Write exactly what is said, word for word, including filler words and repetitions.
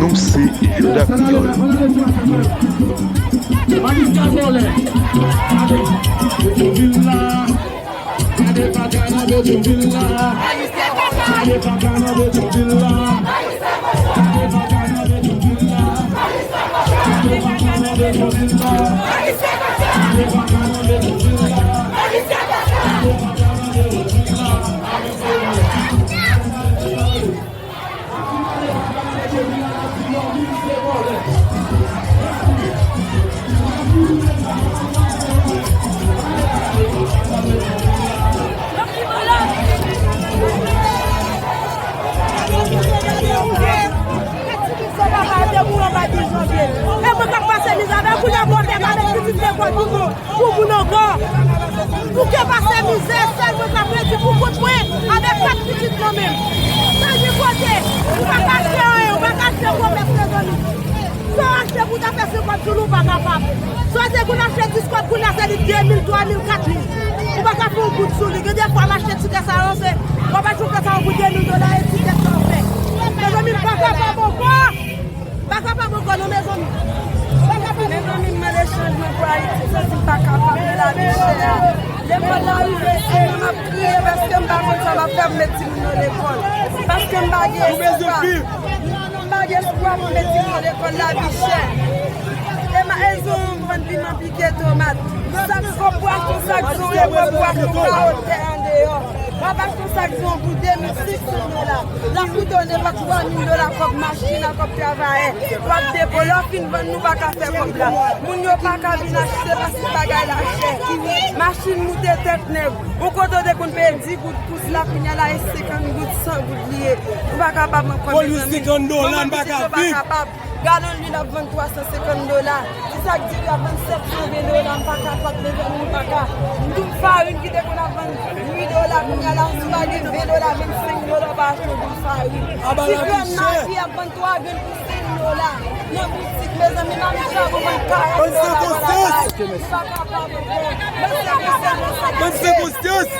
Nou se Jodha Kreyòl. Malis ka vòlè. Gade, Petyonvil la. Gade bagay nan Petyonvil la. Gade bagay nan Petyonvil la. Gade bagay nan Petyonvil la. Gade bagay nan Petyonvil la. Gade bagay nan Petyonvil la. E mwen k ap pase mizè avè w, kounye a w ap fè gade pitit lekòl pou nou. Pou moun ankò. Pou ke pase mizè, sèl mwen k ap redi pou kont mwen, avèk kat pitit nan men m. Sa gen kote, ou pa ka achte anyen, ou pa ka achte pwomès, mezanmi. Sa w achte pou w ta fè senkant jou, ou pa kapab. Sa w te konn achte dis kòb, kounye a se li de mil, twa mil, kat mil. Ou pa ka fè yon goud sou li. Gen de fwa m achte tikè sa yo, se, w ap achte yon kè sa yo pou de mil dola, e tikè sa w fè. Mezanmi, m pa kapab ankò. Pa kapab ankò non, mezanmi. Mezanmi, m mande chanjman pou Ayiti, m santi m pa kapab nan lavi chè a. Lekòl la rive, se mwen m ap kriye paske m pa konn sa m ap fè pou met timoun yo lekòl. Paske m pa gen espwa. M pa gen espwa pou met timoun yo lekòl, lavi chè. E ma, e zon vann piman pike, tomat. Sak kòb pou achte yon sak zon, e kòb pou achte yon kawo tè andeyò. W ap achte yon sak zon pou de mil senk san dola. L ap koute w nenpòt twa mil dola, kòb machin ak kòb travayè. W ap depo, lè w fin vann, nou pa ka fè kòb la. Moun yo pa ka vin achte paske bagay la chè. Machin moute tèt nèg. Yon kote w te konn peye dis goud kous la, kounye a la e senkant goud, san goud li ye. Nou pa kapab ankò, mezanmi. Pou senkant dola, n pa ka viv. Galon lwil ap vann twa san senkant dola. Ti sak diri ap vann sèt san ven dola. M pa kapab, mezanmi, m pa ka. Yon farin ki te konn ap vann uit dola, kounye a la, si w pa gen ven dola, vennsenk dola, w pa achte yon goud farin. Ti grenn magi ap vann twa grenn pou senk dola. Nan boutik, mezanmi, mami chabon vann karant dola. Bann san konsyans! M pa kapab ankò. Bann san konsyans!